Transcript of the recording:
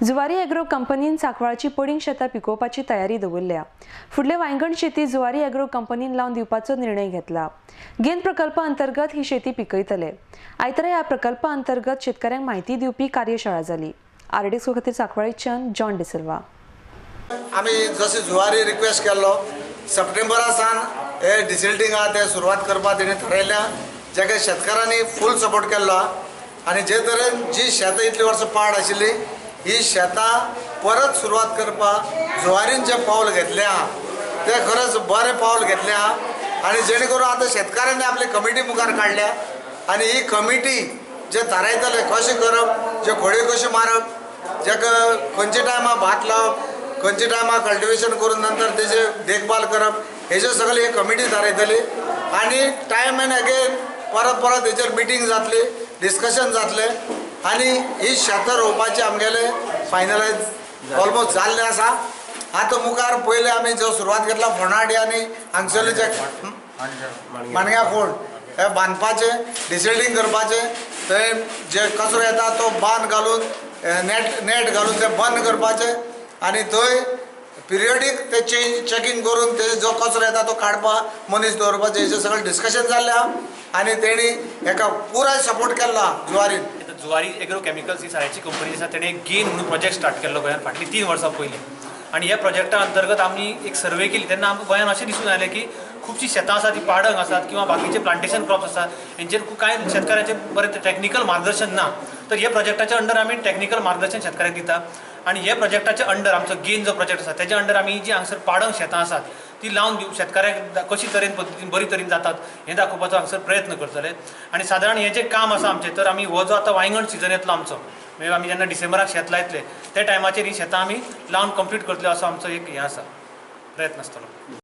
Zuari agro कंपनीन सांकवाळची पडींग शेतां पिकोवपाची तयारी दवरल्या. फुडले वांयगण शेती जुवारी एग्रो कंपनीन लावन दिवपाचो निर्णय घेतला. गेन प्रकल्पा अंतर्गत ही शेती पिकयतले. आयतारा ह्या प्रकल्पा अंतर्गत शेतकऱ्यांक म्हायती दिवपी कार्यशाळा जाली. आरडीएक्स खातीर सांकवाळच्यान जॉन डिसिल्वा. आमी जशें जुवारी रिक्वेस्ट केल्लो सप्टेंबरा सावन हे डिसिल्टींग आहा ते सुरवात करपाक तेणी थारायल्या, जेका शेतकारांनी फूल सपोर्ट केल्लो आनी जे तरेन जी शेतां इतलीं वर्सां पाड आशिल्ली ही शेतां परत सुरवात करपाक जुवारीन जें पावल घेतलें आहा तें खरेंच बरें पावल घेतलें आहा आनी जेणे करून आतां शेतकारांनी आपली कमिटी मुखार काडल्या आनी ही कमिटी जे थारायतले कशें करप, जे खोडयो कश्यो मारप, जेका खंयच्या टायमार भात लावप, खंयच्या टायमार कल्टिवेशन करून नंतर तेजे देखभाल करप, हेजे सगळे ही कमिटी थारायतली आनी टायम एंड अगेन परत परत हेजेर मिटींग जातली, डिस्कशन जातलें आनी ही शेतां रोवपाची आमगेले फायनलायज ऑलमोस्ट जाल्लें आसा. आतां मुखार पयलें आमी जो सुरवात घेतला फोंडाडी आनी हांगसरले जे माणग्या फोंड हे बांदपाचें, डिसिल्टींग करपाचें, थंय जे कचरो येता तो बांद घालून नेट घालून ते बंद करपाचें आनी थंय पिरियडीक ते चॅकिंग करून ते जो कचरो येता तो काडपाक मनीस दवरपाचें, हेजें सगळें डिस्कशन जाल्लें आहा आनी तेणी हेका पुराय सपोर्ट केल्लो आहा जुवारीन. जुवारी एग्रो केमिकल्स ही साऱ्याची कंपनी आसा, तेणें एक गेन म्हणून प्रोजेक्ट स्टार्ट केल्लो गोंयांत फाटलीं 3 वर्सां पयलीं आनी ह्या प्रोजेक्टा अंतर्गत आमी एक सर्वे केली तेन्ना आमकां गोंयांत अशें दिसून आयलें की खुबशीं शेतां आसा ती पाडंग आसात किंवा बाकीचे प्लांटेशन क्रॉप्स आसात हेंचेर कांय शेतकारांचें बरें टॅक्निकल मार्गदर्शन ना. तर ह्या प्रोजेक्टाच्या अंडर आमी टॅक्निकल मार्गदर्शन शेतकारांक दिता आनी ह्या प्रोजेक्टाच्या अंडर आमचो गेन जो प्रोजेक्ट आसा तेज्या अंडर आमी जी हांगसर पाडंग शेतां आसात ती लावन दिवं, शेतकाऱ्यांक कशी तरेन पद्दतीन बरी तरेन जातात हें दाखोवपाचो हांगसर प्रयत्न करतले. आनी सादारण हें जें काम आसा आमचें, तर आमी हो जो आतां वांयगण सिजन येतलो आमचो, म्हणजे आमी जेन्ना डिसेंबराक शेत लायतले त्या टायमाचेर ही शेतां आमी लावन कंप्लीट करतले असो आमचो एक हें आसा, प्रयत्न आसतलो.